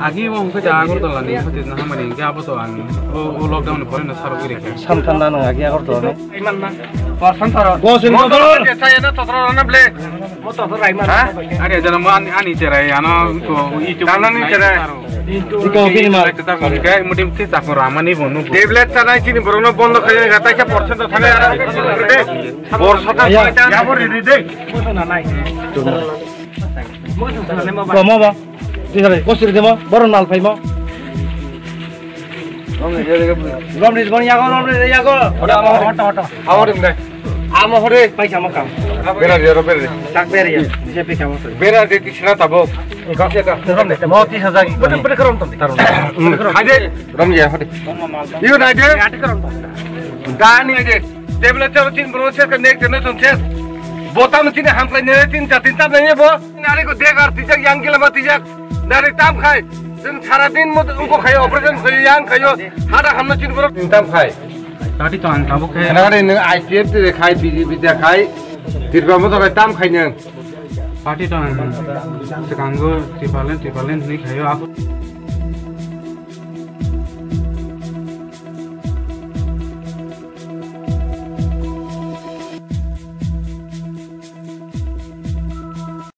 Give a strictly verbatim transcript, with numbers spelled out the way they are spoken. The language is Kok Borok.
Agi bo hwnkhe ja Agartala ni hwnkhe twi hamani hwnkhe abo to ang o, o lockdown ni pore no sarogwi rikha. Samthan na nang agi Agartala no. Iman na. Porson thoro. Bo sing Mo thoro. Thoro je thaya na thoro na ble. Mo thoro rai man. Ha? Ani jana mo ani, ani cherai ano ko YouTube. Tana ni cherai. Iko bini ma. Ke mudim ke chakor amani bo nu. Tablet tanai chini borok no bondo khai ga taisa porson thoro thane ara. Borsa ta ya. Ya bo ri ri de. Mo thoro na nai. Mo thoro na nai mo ba. Mo ba. Tisari, kosiri demo, borom nal phaimo. Romni, romni, yago, romni, yago. Hoto, hoto, hoto. Amo rim dai. Amo hore. Paisa mo kam. Bera dia, bera dia. Tak bera ya. Bisa paisa mo. Bera dia tisra tabo. Romni, mo tisa jagi. Betul, betul, rom tom. Tarum. Haide. Romni ya, hore. Iyo na de. Dani aje. Table charo chin bro ses ka nek tene ton ses. Botam chin hamkrai ne tin cha tin tam ne bo. Nari ko dek ar tijak yang kila ma tijak. Nari tam khai. Sen sara din mo ungko khai operation khai yang khayo. Hada hamna chin bro tin tam khai. Tati to ang tabuk khai. Nari ne I P F te khai B J P te khai. Tirpa mo to khai tam khai ne. Party to ang sekango tripartite, tripartite ni khayo ako.